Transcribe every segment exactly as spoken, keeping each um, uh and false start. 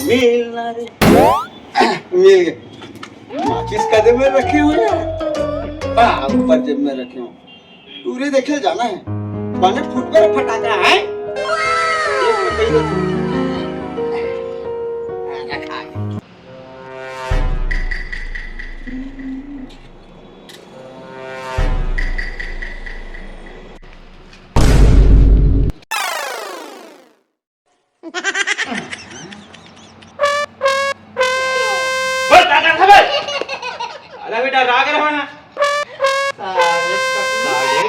मिलना रे। मिल गए। माचिस का जेब में रखे हो यार? हाँ, ऊपर जेब में रखे हो। टूरी देखे जाना है। बने फुटबॉल फटाका है। ये तो कहीं तो बस, ज्यादा था बस। अरे बेटा, राग रहो ना। साले, साले,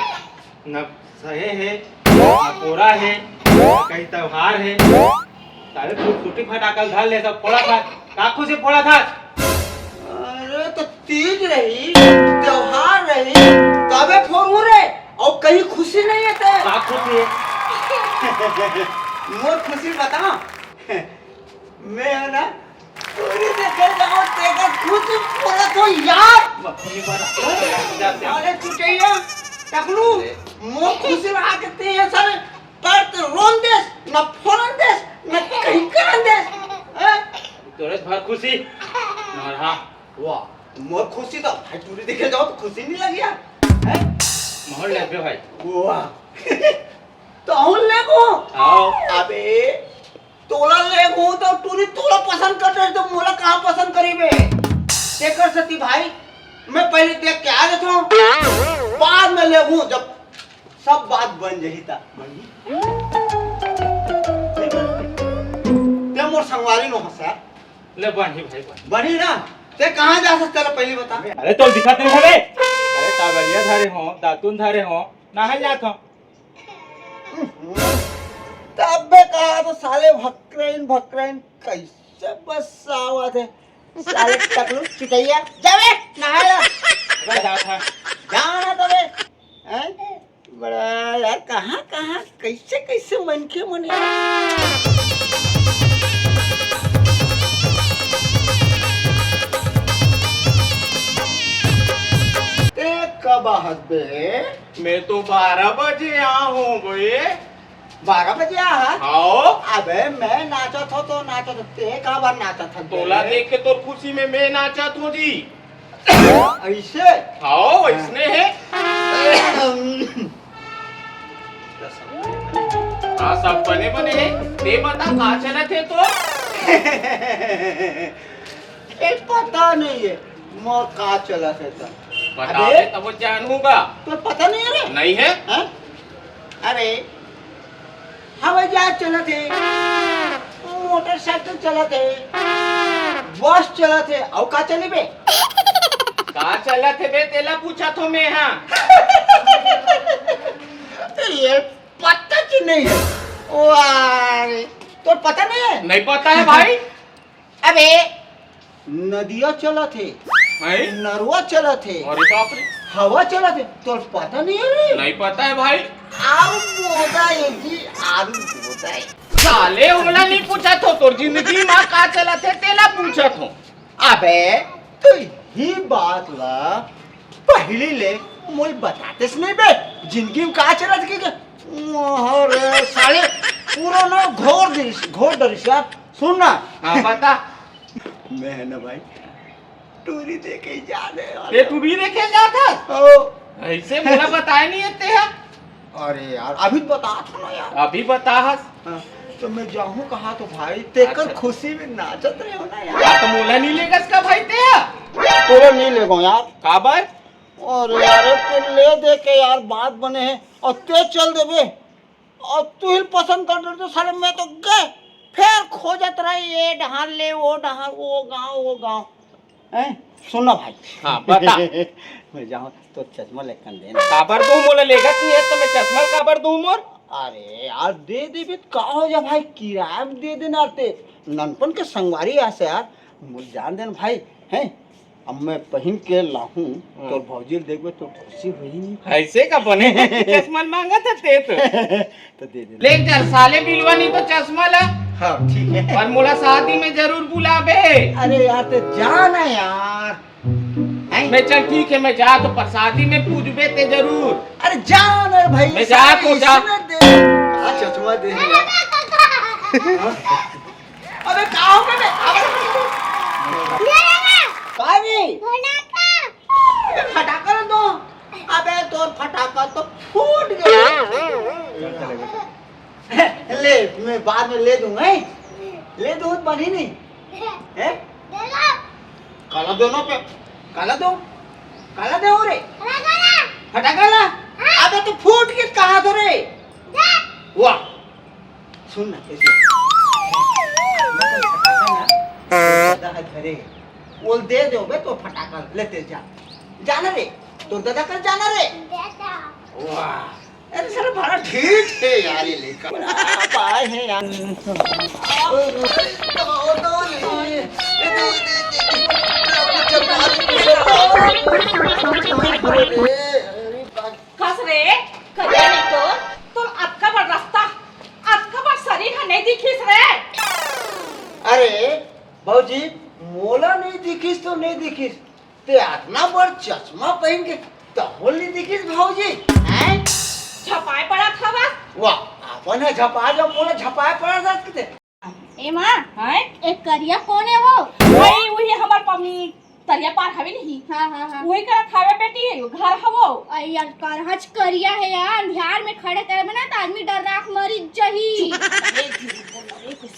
न सहे है, न कोरा है, न कहीं त्योहार है। साले, तू फूटी फटाका धर ले, सब फोड़ा था। का खुशी फोड़ा था? अरे, तो तीज रही, त्योहार रही, तबे फोड़ू रे। और कहीं खुशी नहीं है ते? का खुशी है? मोर खुशी बता। मैं है ना, टूरी देखे जाओ, तेरे खुशी फोड़ा तो यार। मम्मी बना। अरे, चुटैया, टकलू, मोर खुशी रहा के ते ये सारे पर तो रोन देस, न फोड़न देस, न कहीं करन देस। हैं? तोरे भर खुशी। मार हाँ। वाह, मोर खुशी तो भाई टूरी देखे जाओ तो खुशी नहीं लगी यार। हैं? मोहर ले बे भाई। वाह। तो हम लेगो। आओ। अबे, तोला लेगो तो टूरी तोला पसंद कर रहे तो मोला कहाँ पसंद करी बे? तेकर सती भाई, मैं पहले देख के आ जाता हूँ, बाद में लेगो जब सब बात बन जही ता। ते मोर संगवारी नो हस यार। ले बन ही भाई बन। बनी ना? ते कहाँ जा सकता ला पहले बता। अरे तो दिखाते नहीं हवे। अरे कावड़िया धरे हो, दातुन धरे हो, नहाए जात हो। तब बे कहा तो साले भकरइन भकरइन कैसे बस आवत है। साले टकलू चुटैया, जावे, नहाए ला। अबे जात है। जाना तबे। हैं? बड़ा यार, कहाँ, कहाँ, कैसे, कैसे मनखे मन यार। ते कब आहत बे? मैं तो बारह बजे आ हूँ बे। बारह बजे आहत? हाँ। अबे, मैं नाचत हो तो नाचत हो, ते काबर नाचत हो बे? तोला देख के तोर खुशी में मैं नाचत हो जी। ऐसे? हाँ, वैसने है। हाँ, सब बने बने है। ते बता, का चलत है तो? ए, पता नहीं है, मोर का चलत है तो। बता अबे, दे, तब वो जानूंगा। तो पता नहीं है रे? नहीं है। हाँ? अरे, हवाई जहाज चलत हे, मोटरसाइकिल चलत हे, बस चलत हे, अउ का चली बे? का चलत हे बे, तेला पूछत हो मैं हा। ये पता च नहीं है। वाह रे, तोर पता नहीं है? नहीं पता है भाई। अबे, नदिया चलत हे, हैं? नरवा चलत हे, अरे बाप रे। हवा चलत हे, तोर पता नहीं है रे? नहीं पता है भाई। आरू बोदा ये जी, आरू बोदा है। साले, ओला नहीं पूछा तो तोर जिंदगी मा का चलत हे, तेला पूछत हो। अबे, तो ही बात ला पहली ले मोल बतातेस नहीं बे, जिंदगी में का चलत हे के? अरे साले, पूरा ना घोर दिस, घोर डरिस यार। सुन ना। हाँ, बता। मैं है ना भाई, टूरी देखे ही जाने वाला। ये टूरी देखे जात हस? ओ। ऐसे मोला बताए नहीं आते हैं। अरे यार, अभी तो बता था ना यार। अभी बता हस। हाँ, तो मैं जाहूँ कहाँ तो भाई, तेकर अच्छा। खुशी में नाचत रहे हो ना यार। हाँ, तो मोला नहीं लेगस का भाई ते? तोला नहीं लेगो यार। काबर? अरे यार, तू ले दे के यार बात बने है और ते चल देबे। अब तू ही पसंद कर दे तो साले मैं तो गए। फिर खोजत रही, ये डहार ले, वो डहार, वो गांव, वो गांव। हैं? सुन ना भाई। हाँ, बता। मैं जाऊँ तो चश्मा लेकर दे ना। काबर दूँ मोला लेगत नहीं है तो मैं चश्मा काबर दूँ मोर? अरे यार, दे दे भी का हो जा भाई, किराया में दे देना ते। ननपन के संगवारी आसे यार, मोला जान देना भाई, हैं? अब मैं पहिन के लाहूं, हाँ। तो भौजी ल देखबे तो खुशी होही नहीं। ऐसे का बने चश्मा मांगत हे ते तो। तो दे दे। ले चल साले बिलवा नहीं तो चश्मा ला। हाँ, ठीक है। पर मोला शादी में जरूर बुलाबे। अरे यार, ते जा ना यार। हैं? मैं चल ठीक है, मैं जा तो पर शादी में पूछबे ते जरूर। अरे जा ना भाई, मैं जा तो जा। इसमें दे। हाँ, चश्मा दे यार। हाँ? अबे का हो गया बे? अरे, फटाका। अबे, फटाका ला दो। अबे, तोर फटाका तो फूट गया। ले, मैं बाद में ले दूं, हैं? ले दूं तो बनी नहीं, हैं? काला दो ना पे, काला दो, काला दो रे। फटाका ला। अबे, तो फूट के कहा तो रे? वाह, सुन ना, कैसे? दादा है घरे, वो दे दो बे, तो फटाका लेते जा, जाना रे, तो दादा कर जाना रे। वाह, अरे साला बड़ा ठीक है यार ये लड़का। बड़ा पाए है यार। कस रे, करिया नहीं तो, तोर अतका बड़ रास्ता, अतका बड़ शरीर ह नहीं दिखिस रे। अरे भौजी, मोला नहीं दिखिस तो नहीं दिखिस, ते अतना बड़ चश्मा पहन के तहूं नहीं दिखिस भौजी, हैं? झपाए पड़त हवस। वाह, अपन ह झपा जाओ, मोला झपाए पड़त हस किते। ए माँ, हैं? एक करिया कोन हे वो? वही, वही हमर पम्मी तरिया पार हवे नहीं। हाँ, हाँ, हाँ। वही करा खावे बेटी, घर हवो। अरे यार, करहच करिया हे यार, अंधियार में खड़े करबे ना त आदमी डर्रा के मरी जही। चुप, अरे, झूठ बोल रहे कुछ।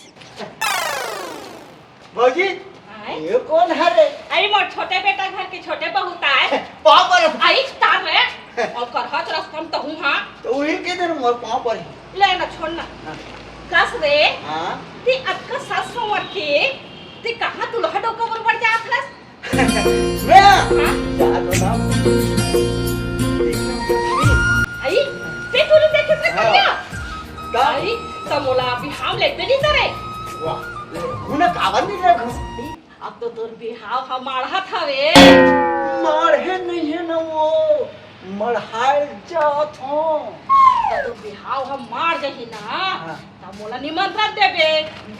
भौजी, आय? ये कोन हरे? अरे, मोर छोटे बेटा घर के छोटे बहू ताय। पाँव पर। आई तार रे। अउ करहच रस्तम तहूं हाँ। तो वही के दिन मोर पाँव पर ही। ले ना, छोड़ ना। हाँ। कस रे, हाँ। ते अतका सस संवर के, ते कहाँ दुल्हा डोका बरोबर जात हस? मैं? हाँ? जात हूँ ना। आई, ते तू नहीं देखे से हाँ। करिया? का? आई, त मोला बिहाव लेते नहीं तरे। वाह, ले, हूं ना काबर नहीं ले घूम। अब तो तोर बिहाव ह माढ़त हवे। माढ़े नहीं है ना वो, मढ़ाए जात हों। त तोर बिहाव ह माढ़ जही ना, हाँ। त मोला निमंत्रण देबे।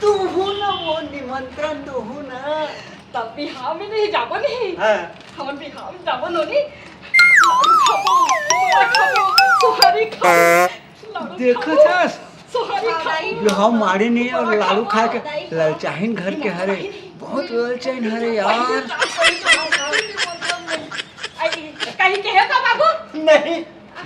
दूहू ना वो निमंत्रण दूहू ना। तब बिहाव में नहीं जाबो नहीं। हाँ। हमन बिहाव में जाबो नोनी। लाडू खाबो, गोला खाबो, सुहारी खाबो। देखत हस? बिहाव माढ़े नहीं अउ लाडू खाए के ललचाहिन घर के हरे, बहुत ललचाहिन हरे यार। कहीं कहे का बाबू? नहीं,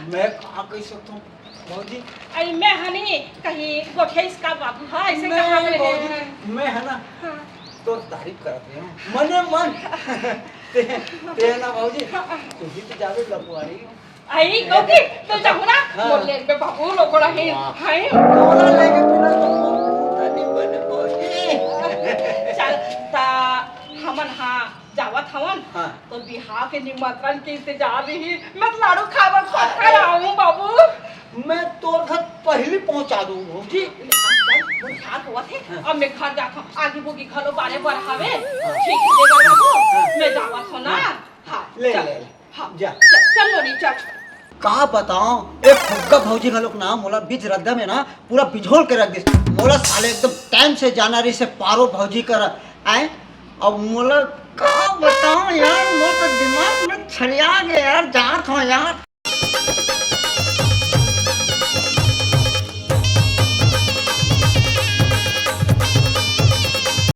मैं का कह सकता हूँ भौजी। अरे मैं हनी कहीं गोठियाइस का बाबू, हाँ, ऐसे नहीं, कहा भौजी, मैं है ना, हाँ। तोर तारीफ करत रहे हूँ, मने मन। ते, ते ना भौजी, तू भी तो जावे लखवाड़ी। आई, गोपी, तो जाहू ना? हाँ। मोर लेग में बाबू लोगोड़ा है। वाह। हाय। तोला लेके बिना तो मोर कुत्ता नहीं बने पहुंची। चल, ता हमन हाँ जावत हवन। हाँ। तो बिहाव के निमंत्रण के इंतजार रही। मैं तो लाडू खाए बर पक्का अरे। आऊं बाबू। मैं तोर घर पहली पहुंचा दूं भौजी। चल, मोर बिहाव होवत है। हाँ। अब मैं घर जात हूं। आगी बुगी घलो बारे बर हवे। हाँ। ठीक है, देवर बाबू। हाँ। मैं जावत हूं ना। हाँ। हाँ, ले, चल। ले, ले। हाँ, जा। चल, चल नोनी, चल। का बताओं, ए फुग्गा भौजी घलोक ना मोला बीच रद्दा में ना पूरा बिझोल के रख दिस। मोला साले एकदम टाइम से जाना रहिसे पारो भौजी कर, आए? अब मोला का बताओं यार, मोर तो दिमाग में छरिया गया यार, जात हूं यार।